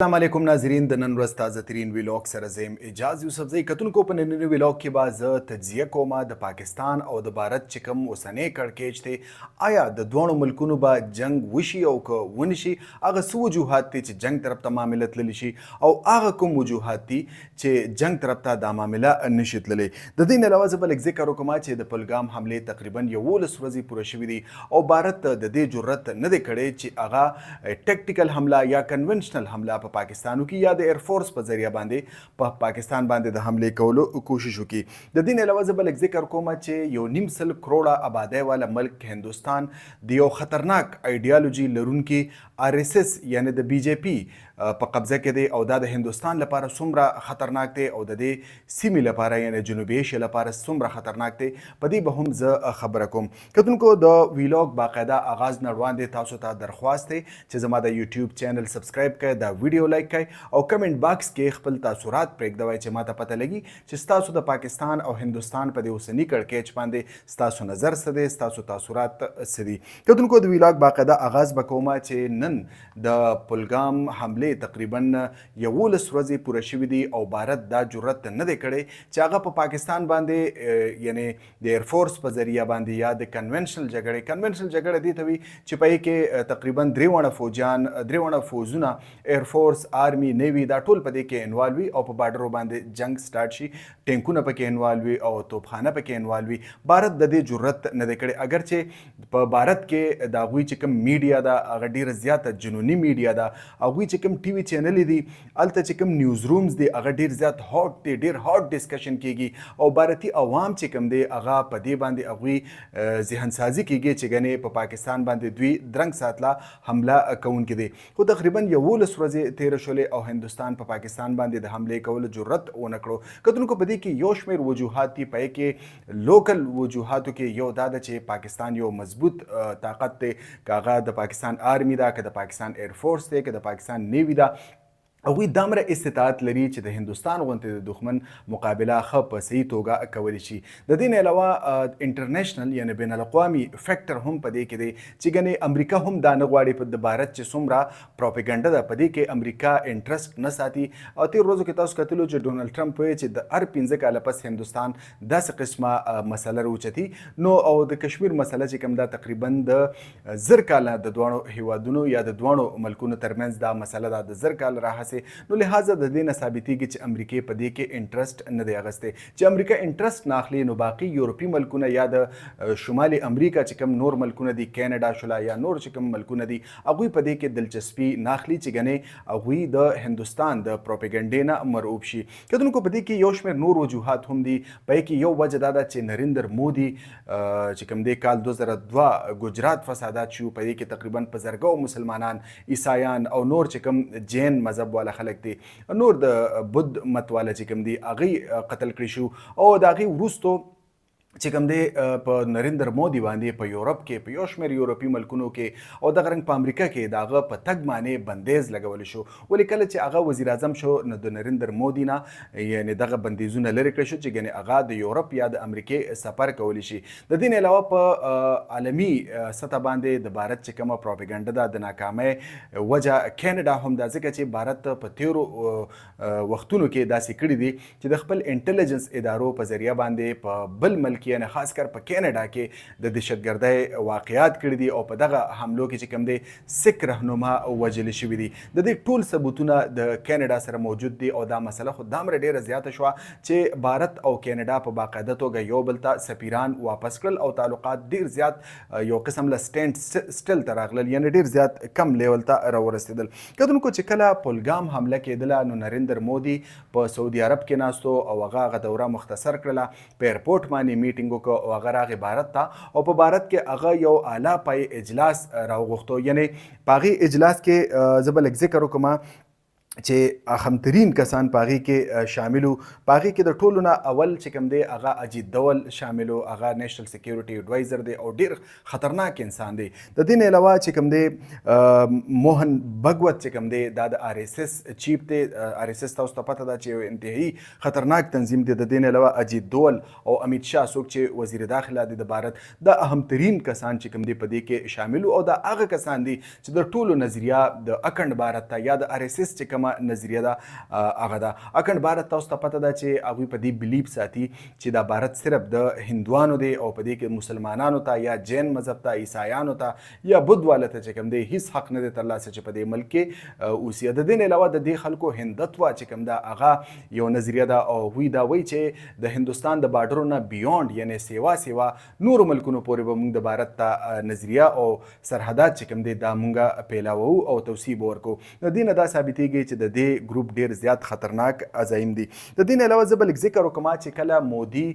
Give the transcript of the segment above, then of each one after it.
السلام علیکم ناظرین، د نن ورځ تازه ترین ویلاګ سره زه یم اعجاز یوسفزی. کتونکو، په ننني ویلاګ کې به زه تجزیه کوم د پاکستان او د بھارت چې کوم اوسنی کړکېچ دی. آیا د دواړو ملکونو به جنگ وشي او که ونشي؟ هغه څه وجوهات دي چې جنگ طرف ته معامله تللی شي او هغه کوم وجوهات دي چې جنگ طرف ته دا معامله نشي تللی؟ د دې نه علاوه زه به لږ ذکر وکړم چې د پلګام حملې تقریبا 11 ورځې پوره شوې دي او بھارت د دې جرأت نه دی کړی چې هغه ټیکټیکل حمله یا کنونشنل حمله په پاکستان وکړي یا د ایرفورس په ذریعه باندې په پاکستان باندې د حملې کولو کوشش وکړي. د دې نه علاوه زه به لږ ذکر کوم چې 1.5 کروړه آبادۍ والا ملک هندوستان د یو خطرناک ایډیالوژي لرونکي آر ایس ایس یعنی د بي جي پي په قبضه کې دی او دا د هندوستان لپاره څومره خطرناک دی او د دې سیمې لپاره یعنی جنوبي ایشیا لپاره څومره خطرناک دی، په دې به هم زه خبره کوم. کتونکو، د ویلاګ باقاعده آغاز نه وړاندې تاسو ته درخواست دی چې زما د یوټیوب چینل سبسکرایب کړئ، دا ویډیو لایک کړئ او کمنټ باکس کې خپل تاثرات پرېږدوئ چې ماته پته لګي چې ستاسو د پاکستان او هندوستان په دې اوسني کړکېچ باندې ستاسو نظر څه دی، ستاسو تاثرات څه دي. کتونکو، د ویلاګ باقاعده آغاز به کوم چې نن د پلګام حملې تقریبا 11 ورځې پوره شوې دي او بھارت دا جرأت نه دی کړی چې هغه په پاکستان باندې یعنی د ایرفورس په ذریعہ باندې یا د کنونشنل جګړې. کنونشنل جګړه دې ته وي چې په کې تقریبا درې واړه فوجیان، درې واړه فوجونه، ایرفورس، آرمي، نیوي، دا ټول په دې کې انوالو وي او په بارډرو باندې جنگ سٹارټ شي، ټانکونه پکې انوالو وي او توپخانه پکې انوالو وي. بھارت د دې جرأت نه دی کړی، اگر چې په بھارت کې د هغوی چې کوم میډیا ده هغه ډیره زیاته جنوني میډیا ده. هغوی چې کوم ټي وي چینل دي، هلته چې کوم نیوز رومز دي، هغه ډیر زیات هاټ دي، ډیر هاټ ډسکشن کیږي او بھارتي عوام چې کوم دی هغه په دې باندې هغوی ذهن سازي کیږي چې ګنې په پاکستان باندې دوی درنګ ساتله حمله کوونکي دي. خو تقریبا 11 ورځې تېرې شولې او هندوستان په پاکستان باندې د حملې کولو جرأت ونه کړو. کتونکو، په دې کې یو شمېر وجوهات دي. په کې لوکل وجوهاتو کې یو دا ده چې پاکستان یو مضبوط طاقت دی، که هغه د پاکستان آرمي ده، که د پاکستان ایرفورس دی، که د پاکستان نیوي ده. هغوی دامره استطاعت لري چې د هندوستان غونتې د دښمن مقابله ښه په صحیح توګه کولی شي. د دې نه علاوه انټرنیشنل یعنی بین الاقوامي فیکټر هم په دې کې دی چې ګنې امریکا هم دا نه غواړي. په د بھارت چې څومره پروپاګاندا ده، په دې کې امریکا انټرست نه ساتي. او تیر ورځو کې تاسو کتلو چې ډونالډ ټرمپ وایي چې د هر 5 کاله پس هندوستان داسې قسمه مسله راوچتي. نو او د کشمیر مسله چې کوم دا تقریبا د 1000 کاله د دواړو هیوادونو یا د دواړو ملکونو ترمنځ دا مسله ده د 1000 کال راهسې. نو لهذا د دې نه ثابتېږي چې امریکې په دې کې انټرست نه دی اغستی. چې امریکا انټرست نه اخلي، نو باقي یورپي ملکونه یا د شمالي امریکا چې کوم نور ملکونه دي، کینیډا شولا یا نور چې کوم ملکونه دي، هغوی په دې کې دلچسپي نه اخلي چې ګنې هغوی د هندوستان د پروپاګنډې نه مرعوب شي. کتونکو، په دې کې یو شمېر نور وجوهات هم دي. په کې یو وجه دا ده چې نریندر مودي چې کوم دی، کال 2002 ګجرات فسادات شو، په دې کې تقریبا په زرګاو مسلمانان، عیسایان او نور چې کوم جین مذهب والا خلک دي، نور د بود مت والا چې کوم دي، هغه قتل کړی شو. او د هغې وروسته چې کوم دی په نریندر مودي باندې په یورپ کې، په یو شمېر یورپي ملکونو کې او دغه رنګ په امریکا کې د هغه په تګ باندې بندیز لګول شو. ولې کله چې هغه وزیر اعظم شو، نو د نریندر مودي نه یعنی دغه بندیزونه لرې کړی شو چې ګنې هغه د یورپ یا د امریکې سفر کولی شي. د دې نه علاوه په عالمي سطح باندې د بھارت چې کومه پروپاګاندا ده، د ناکامۍ وجه کینیډا هم ده، ځکه چې بھارت په تیرو وختونو کې داسې کړي دي چې د خپل انټلیجنس ادارو په ذریعه باندې په بل ملک، یعنی خاص کر په کینیډا کې د دهشتګردۍ واقعات کړي دي او په دغه حملو کې چې کوم دی سک رهنما وژل شوي دي. د دې ټول ثبوتونه د کینیډا سره موجود دي او دا مسله خو دامره ډیره زیاته شوه چې بھارت او کینیډا په باقاعده توګه یو بل ته سفیران واپس کړل او تعلقات ډیر زیات یو قسم له سټینډ سټل ته راغلل، یعنی ډیر زیات کم لیول ته راورسېدل. کتونکو، چې کله پلګام حمله کېدله، نو نریندر مودي په سعودي عرب کې ناستو او هغه هغه دوره مختصر کړله، په ایرپورټ باندې میټینګ وکړ او هغه راغی بھارت ته او په بھارت کې هغه یو اعلی پای اجلاس راوغوښتو. یعنی په هغې اجلاس کې زه به لږ ذکر وکړم چې اهم ترین کسان په هغې کې شامل وو. په هغې کې د ټولو نه اول چې کوم دی هغه اجیت دول شامل و. هغه نیشنل سکیورټي اډوایزر دی او ډیر خطرناک انسان دی. د دې نه علاوه چې کوم دی موهن بګوت چې کوم دی، دا د آر ایس ایس چیف دی. آر ایس ایس تاسو ته پته ده چې یو انتهایی خطرناک تنظیم دی. د دې نه علاوه اجیت دول او امیت شاه، څوک چې وزیر داخله دی د بھارت، دا اهم ترین کسان چې کوم دی په دې کې شامل او دا هغه کسان دي چې د ټولو نظریه د اکنډ بھارت ته یا د آر ایس ایس چې کومه کومه نظریه ده هغه ده. اکنډ بھارت تاسو ته پته ده چې هغوی په دې بلیف ساتي چې دا بھارت صرف د هندوانو دی او په دې کې مسلمانانو ته یا جین مذهب ته، عیسایانو ته یا بدھ والا ته چې کوم دی هیڅ حق نه دی ترلاسه چې په دې ملک کې اوسي. د دې نه علاوه د دې خلکو هندتوا چې کوم ده هغه یو نظریه ده او هغوی دا وایي چې د هندوستان د بارډرو نه بیونډ یعنی سیوا سیوا نورو ملکونو پورې به موږ د بھارت ته نظریه او سرحدات چې کوم دی دا موږ پیلاوو او توسیع به ورکو. نو دې نه دا ثابتېږي چې د دې ګروپ ډیر زیات خطرناک عزایم دي. د دې نه علاوه زه به لږ ذکر وکړم چې کله مودي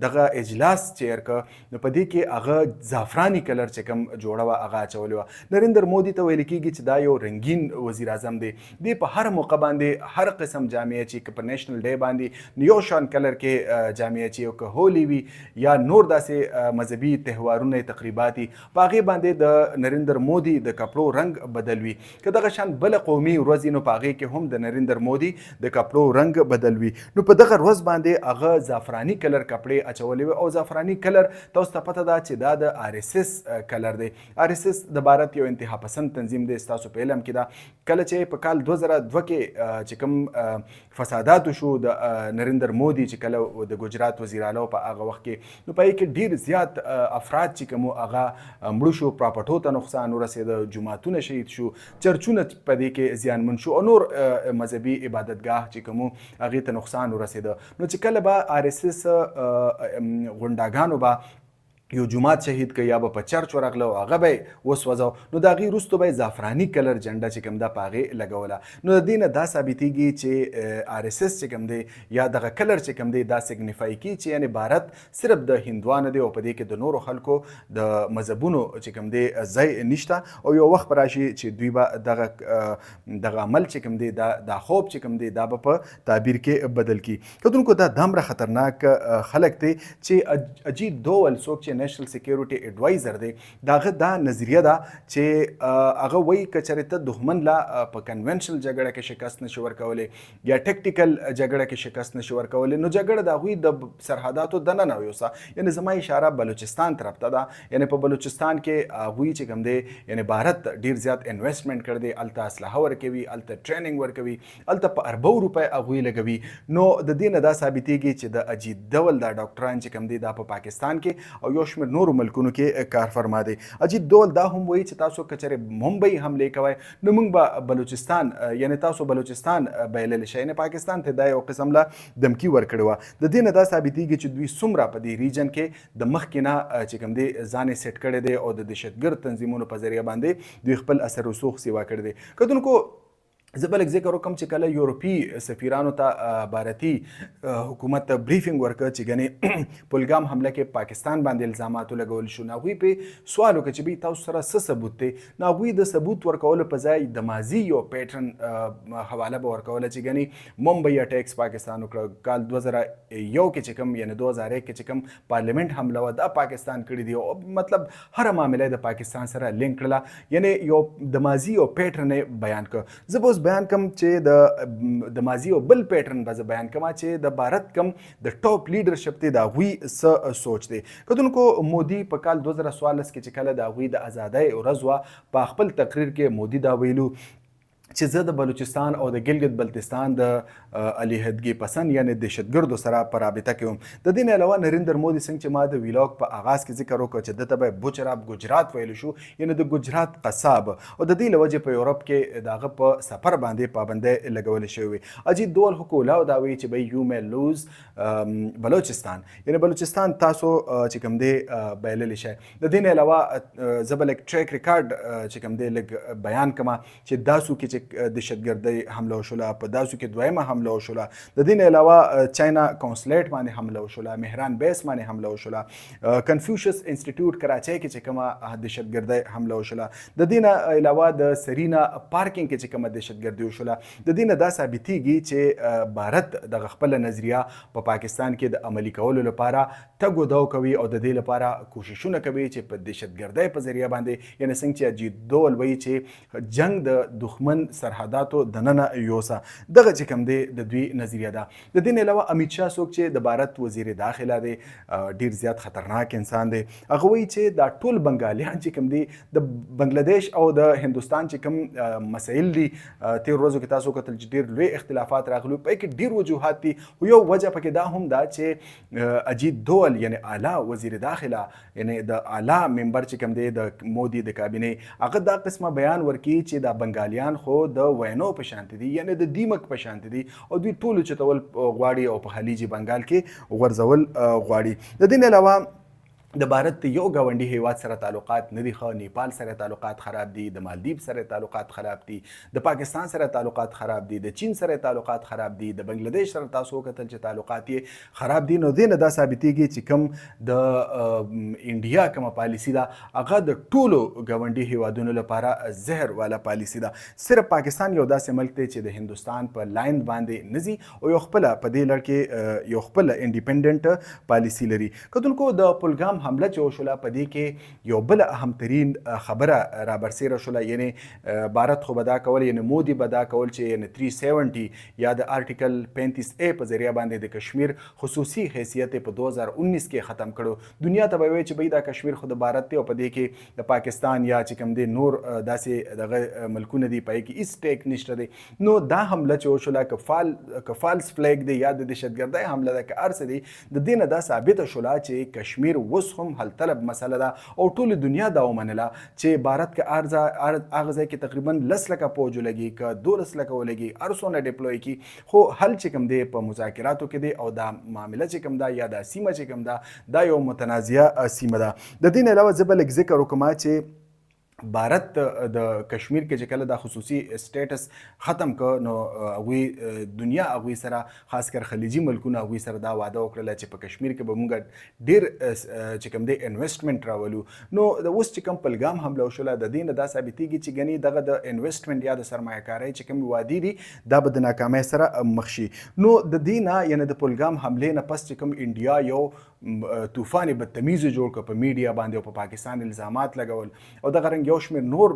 دغه اجلاس چیر که نو په دې کې هغه زعفراني کلر چې کوم جوړه وه هغه اچولې وه. نریندر مودي ته ویل کېږي چې دا یو رنګین وزیر اعظم دی، دی په هر موقع باندې هر قسم جامې اچي، که په نېشنل ډے باندې نو یو شان کلر کې جامې اچي او که هولي وي یا نور داسې مذهبي تهوارونه تقریبات وي په هغې باندې د نریندر مودي د کپړو رنګ بدل وي. که دغه شان بله قومي ورځ نو په هغې کې هم د نریندر مودي د کپړو رنګ بدل وي. نو په دغه ورځ باندې هغه زعفراني کلر کپړې اچولې وې او زعفراني کلر تاسو ته پته ده چې دا د آر اس اس کلر دی. آر اس اس د بھارت یو انتها پسند تنظیم دی، ستاسو په علم کې ده. کله چې په کال 2002 کې چې کوم فسادات شو د نریندر مودي چې کله د ګجرات وزیر اعلی په هغه وخت کې، نو په کې ډیر زیات افراد چې کوم هغه مړ شو، پراپرټو ته نقصان ورسېد، جوماتونه شهید شو، چرچونه په دې کې زیانمن شو او نور مذهبي عبادتګاه چې کوم هغې ته نقصان ورسېد. نو چې کله به آر اس اس غونډاګانو به یو جومات شهید که یا به په چرچ ورغله او هغه به یې وسوځاو، نو د هغې وروسته به یې زعفراني کلر جنډه چې کوم ده په هغې لګوله. نو د دې نه دا ثابتېږي چې آر اس اس چې کوم دی یا دغه کلر چې کوم دی دا سګنیفای کوي چې یعنې بھارت صرف د هندوانو دی او په دې کې د نورو خلکو د مذهبونو چې کوم دی ځای نشته او یو وخت به راشي چې دوی به دغه دغه عمل چې کوم دی دا دا خوب چې کوم دی دا به په تعبیر کې بدل کړي. کتونکو دا دامره خطرناک خلک دی چې اجیت دوول څوک چې نېشنل سکیورټي اډوایزر دی داغه دا نظریه ده چې هغه وایي که چېرې ته دښمن لا په کنونشنل جګړه کې شکست نشي ورکولی یا ټیکټیکل جګړه کې شکست نشي ورکولی نو جګړه د هغوی د سرحداتو دننه یوسه. یعنې زما اشاره بلوچستان طرف ته ده، یعنې په بلوچستان کې هغوی چې کوم دی یعنې بھارت ډیر زیات انویسټمنټ کړی دی، هلته اسلحه ورکوي، هلته ټریننګ ورکوي، هلته په اربو روپۍ هغوی لګوي. نو د دې نه دا ثابتېږي چې د اجیت دول دا ډاکټران چې کوم دی دا په پاکستان کې او یو شمېر نورو ملکونو کې کار فرما دی. اجیت دول دا هم وایي چې تاسو که چېرې ممبئی حملې کوئ نو موږ به بلوچستان یعنې تاسو بلوچستان بایللی شئ، یعنې پاکستان ته دا یو قسم له دمکي ورکړې وه. د دې نه دا ثابتېږي چې دوی څومره په دې ریجن کې د مخکې نه چې کوم دی ځان یې سیټ کړی دی او د دهشتګرد تنظیمونو په ذریعه باندې دوی خپل اثر رسوخ سیوا کړی دی. کتونکو زه به لږ ذکر وکړم چې کله یورپي سفیرانو ته بھارتي حکومت ته بریفینګ ورکړ چې ګنې پلګام حمله کې پاکستان باندې الزامات ولګول شو، نو هغوی پې سوال وکړ چې بی تاسو سره څه ثبوت دی؟ نو هغوی د ثبوت ورکولو په ځای د ماضي یو پیټرن حواله به ورکوله چې ګنې ممبئی اټیکس پاکستان وکړه، کال 2001 کې چې کوم یعنی 2001 کې چې کوم پارلیمنت حمله وه دا پاکستان کړی دی، او مطلب هره معامله د پاکستان سره لینک کړله، یعنی یو د ماضي یو پیټرن بیان کړ. زه به اوس بیان کوم چې د ماضي یو بل پیټرن به زه بیان کوم چې د بھارت کم د ټاپ لیډرشپ دی د هغوی څه سوچ دی. کتونکو مودي په کال 2014 کې چې کله د هغوی د ازادۍ ورځ وه په خپل تقریر کې مودي دا ویلو چې زه د بلوچستان او د ګلګت بلتستان د علیحدګي پسند یعنی دهشتګردو سره په رابطه کې وم. د دې نه علاوه نریندر مودي څنګه چې ما د ویلاګ په آغاز کې ذکر وکړ چې ده ته به بوچر اف ګجرات ویل شو، یعنی د ګجرات قصاب، او د دې له وجې په یورپ کې د هغه په سفر باندې پابندۍ لګول شوې وې. اجیت دول خو کولاو دا وایي چې به یو مې لوز بلوچستان، یعنی بلوچستان تاسو چې کوم دی بایللی شئ. د دې نه علاوه زه به لږ ټریک ریکارډ چې کوم دی لږ بیان کړم چې داسو کې چې دهشتګردۍ حمله وشوله، په داسو کې دویمه حمله وشوله، د دې نه علاوه چاینا کونسلیټ باندې حمله وشوله، مهران بیس باندې حمله وشوله، کنفیوشس انسټیټیوټ کراچۍ کې چې کومه دهشتګردۍ حمله وشوله، د دې نه علاوه د سرینا پارکینګ کې چې کومه دهشتګردي وشوله. د دې نه دا ثابتېږي چې بھارت دغه خپله نظریه په پاکستان کې د عملي کولو لپاره تګ و دو کوي او د دې لپاره کوششونه کوي چې په دهشتګردۍ په ذریعه باندې، یعنی څنګه چې اجیت دول وایي چې جنگ د دښمن سرحداتو دننه یوسه. دغه چې کوم دی د دوی نظریه ده. د دې نه علاوه امیت شاه، څوک چې د بھارت وزیر داخله دی، ډیر زیات خطرناک انسان دی، هغه وایي چې دا ټول بنګالیان چې کوم دي، د بنگلاديش او د هندستان چې کوم مسایل دي، تیر ورځو کې تاسو کتل چې ډیر لوی اختلافات راغلي، په کې ډیر وجوهات دي، خو یو وجه پکې دا هم ده چې اجیت دول، یعنی اعلی وزیر داخله، یعنی د اعلی ممبر چې کوم دی د مودي د کابینې، هغه دا قسمه بیان ورکي چې دا بنګالیان خو د وینو په شانتي دي، یعنی د دیمک په شانتي دي، او دوی ټول چتول غواړي او په خلیج بنګال کې غورځول غواړي. د دې علاوه د بھارت یو گاونډي هیواد سره تعلقات نه دي ښه. نیپال سره تعلقات خراب دي، د مالدیپ سره تعلقات خراب دي، د پاکستان سره تعلقات خراب دي، د چین سره تعلقات خراب دي، د بنگلاديش سره تاسو کتل چې تعلقات یې خراب دي. نو دینه دا ثابتېږي چې کوم د انډیا کومه پالیسی ده، هغه د ټولو گاونډي هیوادونو لپاره زهر والا پالیسی ده. صرف پاکستان یو داسې ملک دی چې د هندستان په لاین باندې نزي او یو خپل په دې لړ کې یو خپل انډیپندنت پالیسی لري. کتونکو، د پلګام حمله چې وشوله، په دې کې یو بل اهم ترین خبره را برسېره شوله. یعنی بھارت خو به دا کول، یعنی مودي به دا کول چې یعنی 370 یا د آرټیکل 35 ای په ذریعہ باندې د کشمیر خصوصي حیثیت په 2019 کې ختم کړو. دنیا ته به وایي چې بھئی دا کشمیر خو د بھارت دی او په دې کې د پاکستان یا چې کوم دی نور داسې دغه ملکونه دي، پای کې هیڅ ټیک نشته دی. نو دا حمله چې وشوله، که false flag دی یا د دهشتګردۍ حمله ده، که هر څه دی، د دې نه دا ثابته شوله چې کشمیر اوس هم حل طلب مسله ده او ټول دنیا دا ومنله چې بھارت که هغه ځای کې تقریبا 10 لکه پوج ولګي، که 12 لکه ولګي، هر څونه ډیپلوی کی، خو حل چې کوم دی په مذاکراتو کې دی او دا معامله چې کوم ده یا دا سیمه چې کوم ده، دا یو متنازعه سیمه ده. د دې نه علاوه زه به لږ ذکر وکړم چې بھارت د کشمیر کې چې کله دا خصوصي status ختم ک، نو هغوی دنیا هغوی سره، خاص کر خلیجي ملکونه هغوی سره دا وعده وکړله چې په کشمیر کې به مونږ ډیر چې کوم دی investment راولو. نو د اوس چې کوم پلګام حمله وشوله، د دې نه دا ثابتېږي چې ګنې دغه د investment یا د سرمایه کارۍ چې کوم وعدې دي، دا به د ناکامۍ سره مخ شي. نو د دې نه، یعنی د پلګام حملې نه پس چې کوم انډیا یو طوفان بدتمیز جوړ کړ په میډیا باندې او په پاکستان الزامات لګول او دغه رنګ یو شمېر نور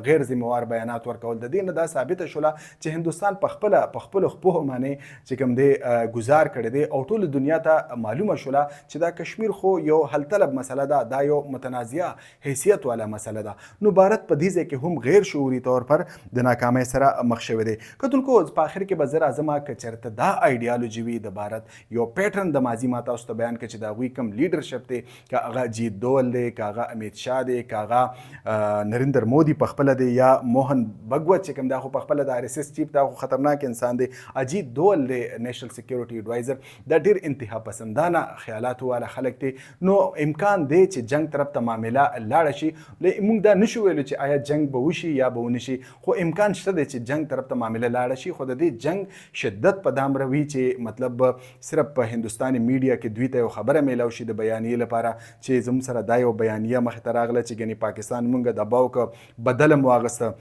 غیر ذمہوار بیانات ورکول، د دې نه دا ثابته شوله چې هندوستان په خپل په خپل خپو باندې چې کوم دی گزار کړی دی او ټول دنیا ته معلومه شوله چې دا کشمیر خو یو حل طلب مسله ده، دا یو متنازعه حیثیت والا مسله ده. نو بھارت په دې ځای کې هم غیر شعوري طور پر د ناکامۍ سره مخ شوی دی. کتونکو، په اخر کې به زه راځم که چېرته دا ایډیالوژي وي د بھارت یو pattern د ماضي ما تاسو ته بیان کړ چې د هغوی کوم لیډرشپ دی، که هغه اجیت دول دی، که هغه امیت شاه دی، که هغه نریندر مودي په خپله دی یا موهن بګوت چې کوم دا خو په خپله د RSS chief، دا خو خطرناک انسان دی، اجیت دول دی national security advisor، دا ډیر انتها پسندانه خیالاتو والا خلک دي. نو امکان دی چې جنگ طرف ته معامله لاړه شي. موږ دا نشو ویلو چې آیا جنگ به وشي یا به ونشي، خو امکان شته دی چې جنگ طرف ته معامله لاړه شي، خو د دې جنگ شدت په دامره وي چې مطلب صرف په هندوستاني میډیا کې دوی ته یو خبره میلاو شي د بیانیې لپاره چې زموږ سره دا یو بیانیه مخې ته راغله چې ګنې پاکستان مونږ دباو که بدل مو واغسته.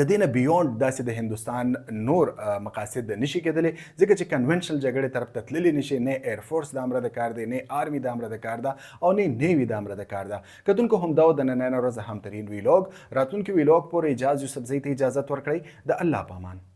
د دې نه beyond داسې د هندوستان نور مقاصد نشي کېدلی، ځکه چې conventional جګړې طرف ته تللی نشي. نه air force د امره د کار دی، نه آرمي د امره د کار ده او نه navy د امره د کار ده. کتونکو، همدا و د نننۍ ورځ اهم ترین ویلاګ. راتلونکي ویلاګ پورې اجاز یوسفزۍ ته اجازت ورکړئ. د الله په امان.